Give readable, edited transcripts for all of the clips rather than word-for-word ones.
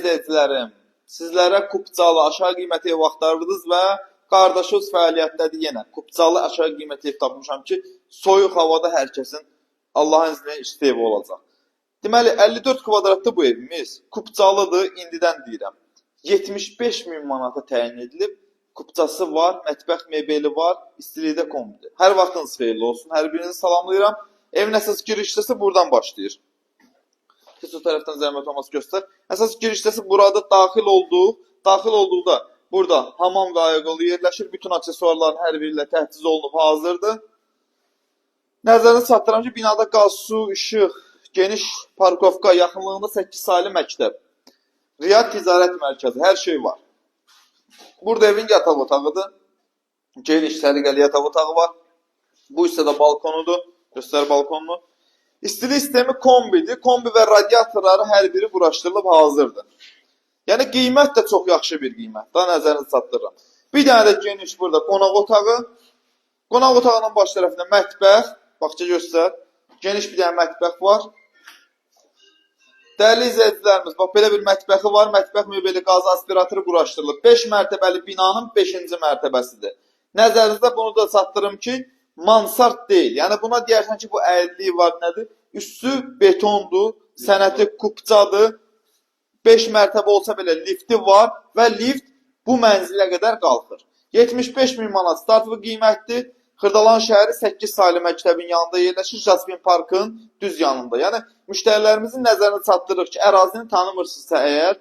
izləyicilərim, sizlərə Kupçalı aşağı qiymətli ev axtarırdınız və qardaşınız fəaliyyətdədir yenə. Kupçalı aşağı qiymətli ev tapmışam ki, soyuq havada hər kəsin Allahın izni ilə isti evi olacaq. Deməli 54 kvadratlı bu evimiz Kupçalıdır, indidən deyirəm. 75 min manata təyin edilib. Kupçası var, mətbəx mebeli var, istilikdə kombidir. Hər vaxtınız xeyirli olsun. Hər birinizi salamlayıram. Evin əsas giriş hissəsi buradan başlayır. Keç o tərəfdən zəhmət olmasa göstər. Əsas giriş hissəsi burada daxil olduq. Daxil olduqda burada hamam və ayaqyolu yerləşir. Bütün aksesuarların hər biri ilə təchiz olunub hazırdır. Nəzərinizə çatdıram ki, binada qaz, su, işıq, geniş parkovka, yaxınlığında 8 saylı məktəb, Riyad Ticarət Mərkəzi, hər şey var. Burada evin yataq otağıdır. Geniş, səliqəli yataq otağı var. Bu hissədə balkonudur. Göstər balkonunu. İstilik sistemi kombidir. Kombi və radiatorları hər biri quraşdırılıb hazırdır. Yəni qiymət də çox yaxşı bir qiymət. Daha nəzərinizə çatdırıram. Bir dənə də geniş burada qonaq otağı. Qonaq otağının baş tərəfində mətbəx. Baxça göstər. Geniş bir dənə mətbəx var. Dəyərli izləyicilərimiz, bax belə bir mətbəxi var. Mətbəx mebeli, qaz aspiratoru quraşdırılıb. 5 mərtəbəli binanın 5-ci mərtəbəsidir. Nəzərinizdə bunu da çatdırım ki, mansard deyil. Yəni buna deyərsən ki, bu əyirliyi var nədir? Üstü betondur, sənəti kupçadır. 5 mərtəbə olsa belə lifti var və lift bu mənzilə qədər qalxır. 75 min manat startlı qiymətdir. Xırdalan şəhəri 8 saylı məktəbin yanında yerləşir, Jasmin Parkın düz yanında. Yəni müştərilərimizin nəzərinə çatdırırıq ki, ərazini tanımırsınızsa əgər,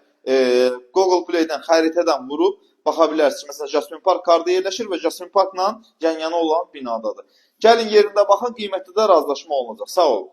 Google Play-dən, xəritədən vurub baxa bilərsiniz. Məsələn, Jasmin Park harda yerləşir və Jasmin Parkla yan-yana olan binadadır. Gəlin yerində baxın, qiymətdə də razılaşma olunacaq. Sağ olun.